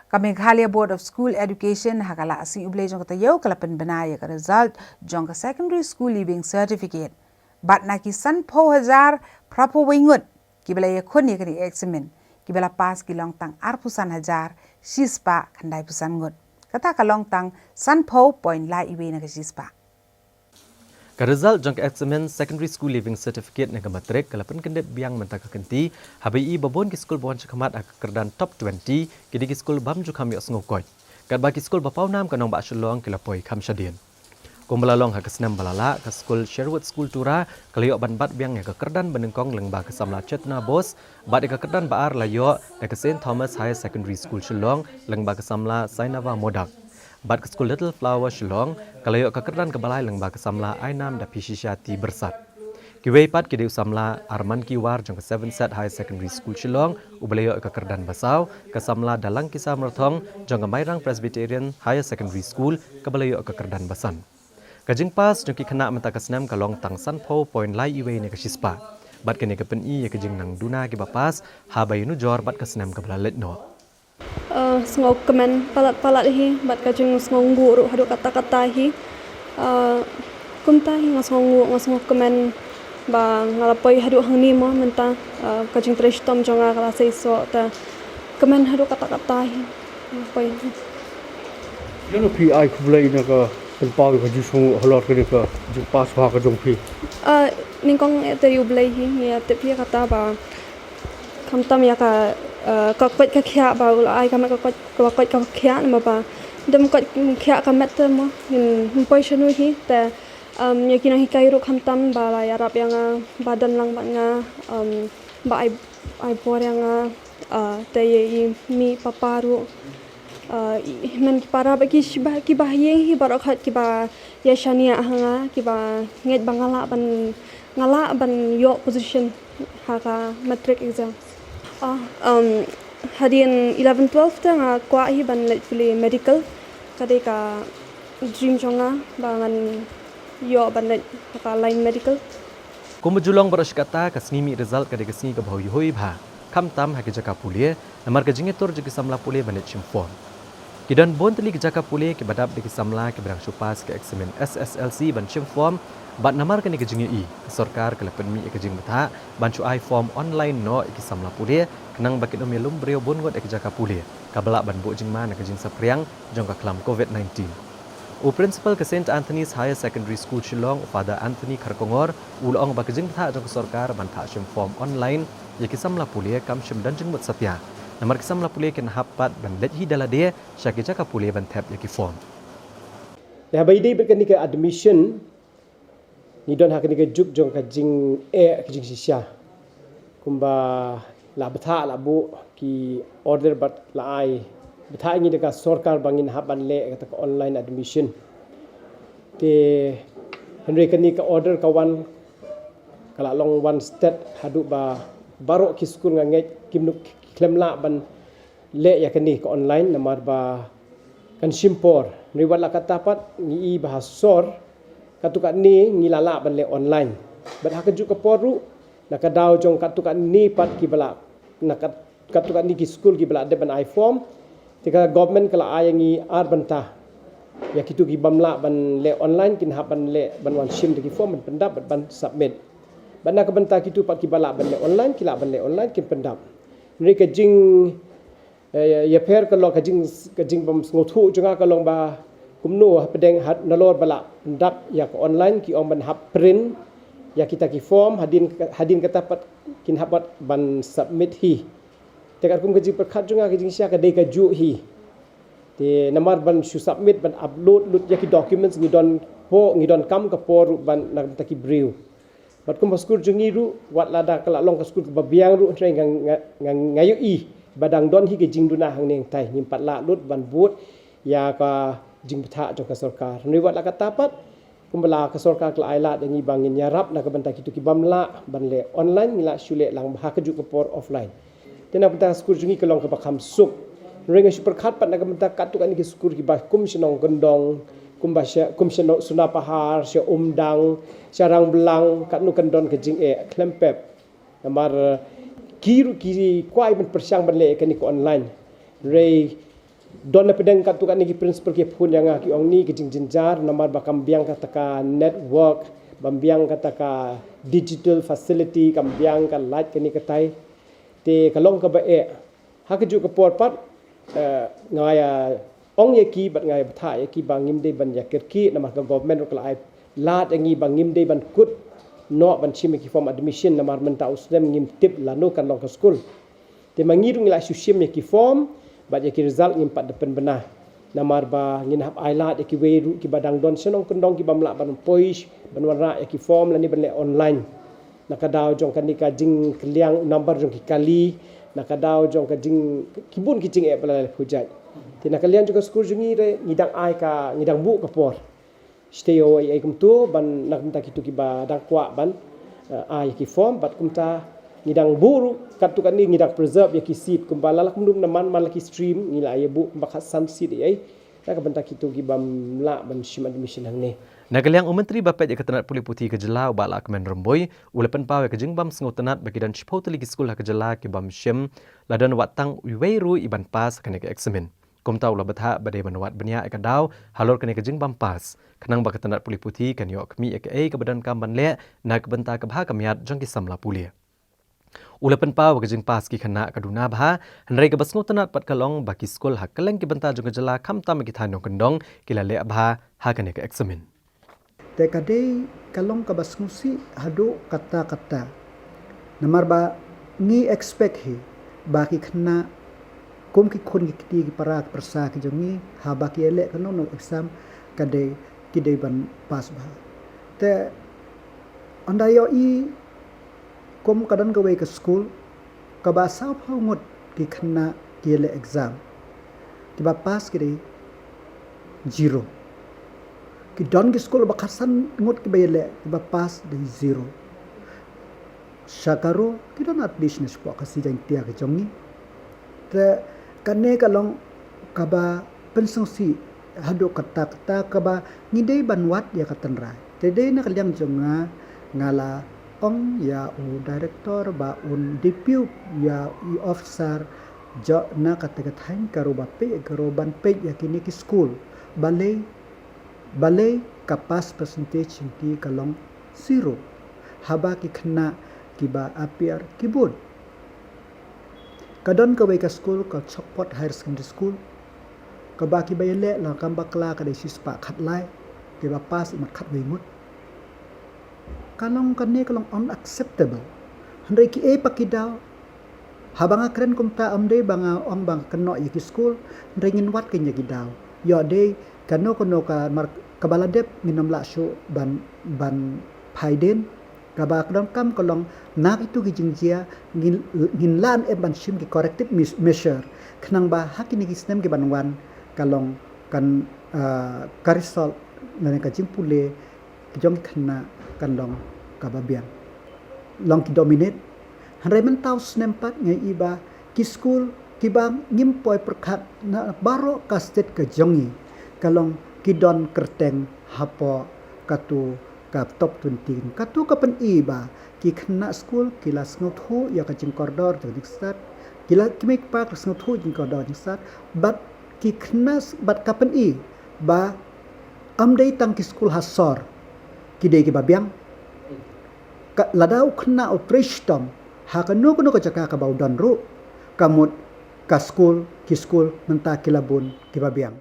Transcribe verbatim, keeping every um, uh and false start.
Ka Meghalaya Board of School Education ha ka la sngi U Blei jong ka taïew ka la pynbna ïa ka result jong ka Secondary School Leaving Certificate. Bad na ki sanphew hajar phraphew wei ngut kiba la ïakhun ïa kane ka eksamin, kiba la pass ki long tang arphew san hajar shispah khyndaiphew san ngut. Kata ka long tang sanphew point lai iwei na ka shispah. Ka result jong ka eksamin Secondary School Leaving Certificate ne ka Matric ka la pynkyndit biang mynta ka kynti, haba ïohi ba bun ki skul ba wan shakhmat ha ka kyrdan top twenty ki dei ki skul bym ju kham ïohsngew koit. Katba ki skul ba pawnam ka nongbah Shillong ki la poi kham shadien. Kumba la long ha ka snem ba la lah, ka skul Sherwood School Tura ka la ïoh ban bat biang ïa ka kyrdan ba nyngkong lyngba ka samla Chetna Bose, bad ïa ka kyrdan ba ar la ïoh da ka Saint Thomas Higher Secondary School Shillong lyngba ka samla Sainava Modak. Bad ka skul Little Flower Shillong ka la ïoh ka kyrdan kaba lai lyngba ka samla Ainam Daphishisha T Byrsat. Kiwei pat ki dei u samla Arman Kiwar jong ka Seven Set Higher Secondary School Shillong, uba la ïoh ka kyrdan ba saw, ka samla Dalangkisa Myrthong jong ka Mairang Presbyterian Higher Secondary School, kaba la ïoh ka kyrdan ba san. Ka jingpass jong ki khynnah mynta ka snem ka long tang sanphew point lai iwei ne ka shispah. Bad kane ka pyni ïa ka jingnang duna kiba pass haba ïanujor bad ka snem kaba la leit noh. Uh, sngewkmen palat palat hi, bad ka jingsngewnguh ruh haduh katta katta hi. Uh, kumta hi nga sngewnguh, nga sngewkmen ba nga la poi haduh hangne mo mynta, uh, ka jingtrei shitom jong nga ka la seisoh, te kmen haduh katta katta hi. Nga poi. Ïano phi ai khublei na ka pynpaw ka jingsngewnguh halor kane ka jingpass bha ka jong phi? Uh, nyngkong eh te ïa U Blei hi, ngi ïa tip hi kata ba khamtam ïa ka, eh, ka koit ka khiah ba u la ai ka met ka koit, ka koit ka khiah namar ba dem koit khiah ka met te mo, ngim poi shano hi te, um, ïa ki nonghikai ruh khamtam ba la ïarap ïa nga, ba don lang bad nga, um, ba ai, ai bor ïa nga, eh, te ïa i mei papa ruh. Uh, i, hynmen ki para ba ki shibah, ki bahaïing hi baroh khoit kiba ïa shaniah ha nga, kiba ngeit ba nga lah ban, nga lah ban ïoh position ha ka matric exam. Ah, um, hadien eleven twelve te nga kwah hi ban leit pule medical. Ka dei ka dream jong nga ba ngan ïoh ban leit ha ka line medical. Kumba ju long baroh shi katta, ka sngi mih result ka dei ka sngi kaba huihui bha, khamtam ha ki jaka pule, namar ka jingïatur jong ki samla pule ban leit shim form. Ki don bun tylli ki jaka pule kiba dap da ki samla kiba dang shu pass ka eksamin S S L C ban shim form, bad namar kane ka jingïohi, ka sorkar ka la pynmih ïa ka jingbthah ban shu ai form online noh ïa ki samla pule, khnang ba kin ym ïalum briew bun ngut ïa ki jaka pule, kaba lah ban buh jingma na ka jingsaphriang jong ka khlam covid nineteen. U Principal ka Saint Anthony's Higher Secondary School Shillong, u Father Anthony Kharkongor, u la ong ba ka jingbthah jong ka sorkar ban phah shim form online ïa ki samla pule kam shym don jingmut satia, namar ki samla pule kin hap pat ban leit hi da lade sha ki jaka pule ban thep ïa ki form. Te haba ïadei bad kane ka admission, ngi don ha kane ka juk jong ka jingeh ka jingshisha. Kumba la bthah, la buh ki order bad la ai bthah ïa ngi da ka sorkar ba ngin hap ban leh kata ka online admission. Te hynrei kane ka order ka wan, ka la long wan stet haduh ba baroh ki skul nga ngeit kim, ki khlem lah ban leh ïa kane ka online namar ba kan shim por. Hynrei wat la katta pat ngi i ba ha sor katto katne ngi la lah ban leh online. Bad ha kajuh ka por ruh, na ka daw jong katto katne pat kiba la, na kat-, katto katne ki skul kiba la dep ban ai form, te ka government ka la ai ïa ngi ar bynta. Ïa kito ki bym lah ban leh online kin hap ban leh, ban wan shim da ki form, ban pyndap bad ban submit. Bad na ka bynta kito pat kiba lah ban leh online, ki lah ban leh online, kin pyndap. Hynrei ka jing, eh, ïapher ka long, ka jing, ka jingbym sngewthuh jong nga ka long ba kumno hapdeng, ha, nalor ba la pyndap ïa ka online, ki ong ban hap print ïa kita ki form, hadien, hadien kata pat kin hap pat ban submit hi. Te katkum ka jingpyrkhat jong nga, ka jingshisha ka dei kajuh hi. Te namar ban shu submit, ban upload lut ïa ki documents, ngi don por, ngi donkam ka por ruh ban na ka bynta ki briew. Bad kumba skul jong ngi ruh, wat lada ka la long ka skul kaba biang ruh, hynrei nga, nga, nga, nga ïohi ba dang don hi ka jingduna hangne hangtai, ngim pat lah lut ban bud ïa ka jingbthah jong ka sorkar. Hynrei wat la katta pat, kumba la ka sorkar ka la ai lad ïa ngi ba ngin ïarap na ka bynta kito ki bym lah ban leh online, ngi la shu leh lang ha kajuh ka por offline. Te na ka bynta ka skul jong ngi ka long kaba kham suk. Hynrei nga shu pyrkhat pat na ka bynta katto katne ki skul kiba kum sha Nongkyndong, kumba sha, kum sha No-, Sunapahar, sha Umdang, sha Rangblang, katno kan don ka jingeh khlem pep. Namar, eh, ki ruh ki kwah ban pyrshang ban leh kane ka online. Hynrei Don na pdeng katto katne ki principal ki phone ïa nga ki ong ni ki jingjynjar namar ba kam biang kata ka network, bam biang kata ka digital facility, kam biang ka light kane katai. Te ka long kaba eh. Ha kajuh ka por pat, eh, nga ïa ong ïa ki bad nga ïa bthah ïa ki ba ngim dei ban ïa kyrkieh namar ka government ruh ka la ai lad ïa ngi ba ngim dei ban kut noh ban shim ïa ki form admission namar mynta u snem ngim tip lano kan long ka skul. Te ma ngi ruh ngi la shu shim ïa ki form bad ïa ki result ngim pat da pynbna. Namar ba ngin hap ai lad ïa kiwei ruh kiba dang don shnong kyndong kibym lah ban poi ban wanrah ïa ki form lane ban leh online. Na ka daw jong kane ka jingkylliang number jong ki kali, na ka daw jong ka jing, ki bun ki jingeh ba la leh pyrjat. Te na ka liang jong ka skul jong ngi re ngi dang ai ka, ngi dang buh ka por. Shatei ïa ei kumto ban na kumta kito kiba dang kwah ban, eh, ai ki form bad kumta ngi dang buh ruh katto katne ngi dang preserve ïa ki seat kumba la la kumno na man man la ki stream ngi la ïa buh kumba khatsan seat ïa ei. Na ka bynta kito kibym lah ban shim admission hangne. Na ka liang u Myntri ba peit ïa ka tnat pule puthi ka jylla u Bah Lahkmen Rymbui u la pynpaw ïa ka jingbym sngewtynnat ba ki don shiphew tylli ki skul ha ka jylla kibym shim la don wat tang iwei ruh i ban pass ha kane ka eksamin. Kumta u la bthah ba dei ban wad bniah ïa ka daw halor kane ka jingbym pass khnang ba ka tnat pule puthi kan ïoh khmih ïa kaei kaba donkam ban leh na ka bynta ka bha ka miat jong ki samla pule. U la pynpaw ba ka jingpass ki khynnah ka duna bha, hynrei kaba sngewtynnat pat ka long ba ki skul ha kylleng ki bynta jong ka jylla khamtam ha ki thaiñ nongkyndong ki la leh bha ha kane ka eksamin. Te ka dei ka long kaba sngewsih haduh katta katta. Namar ba ngi expect hi ba ki khynnah kum ki khun ki kti ki para ki pyrsa ki jong ngi haba ki ïaleh kano kano exam ka dei ki dei ban pass bha. Te ynda ïohi kum ka don kawei ka skul kaba sawphew ngut ki khynnah ki ïaleh exam. Kiba pass ki dei zero. Ki don ki skul ba khatsan ngut kiba ïaleh kiba pass dei zero. Sha Garo ki don at least na shapoh Khasi Jaiñtia ka jong ngi. Te kane ka long kaba pynsngewsih haduh katta katta kaba ngi dei ban wad ïa ka tynrai. Te dei na ka liang jong nga nga la ong ïa u director ba un dei phi ïa u officer jong na kata ka thaiñ Garo ba peit Garo ban peit ïa kine ki skul. Balei, balei ka pass percentage jong ki ka long zero. Haba ki khynnah kiba appear ki bun. Ka don kawei ka skul ka Chokpot Higher Secondary School. Kaba kiba ïaleh la kam bakla ka dei shispah khatlai, kiba pass i mat khatwei ngut. Ka long kane ka long unacceptable. Hynrei kiei pat ki daw. Haba nga kren kumta ym dei ba nga ong ba nga kynnoh ïa ki skul, hynrei ngin wad kane ïa ki daw. Ïoh dei kano kano ka mar kaba la dep ngin ym lah shuh ban, ban phai dien. Kaba ka donkam ka long na kito ki jingjia ngin, ngin lah em ban shim ki corrective meas-, measure. Khnang ba ha kine ki snem ki ban wan ka long kan, ah, ka result lane ka jingpule ki jong ki khynnah kan long kaba biang. Long ki dominate. Hynrei mynta u snem pat nga ïohi ba ki skul kiba ngim poi pyrkhat na baroh ka state ka jong ngi ka long ki don kyrteng hapoh kato ka top twenty. Kato ka pyni ba ki khynnah skul ki la sngewthuh ïa ka jingkordor jong ka jingstad. Ki la ki mei ki pa ki la sngewthuh jingkordor jingstad. Bad ki khynnah s-, bad ka pyni ba ym dei tang ki skul ha sor ki dei kiba biang. Ka, lada u khynnah u trei shitom ha kano kano ka jaka kaba u don ruh, ka mut ka skul, ki skul mynta ki la bun kiba biang.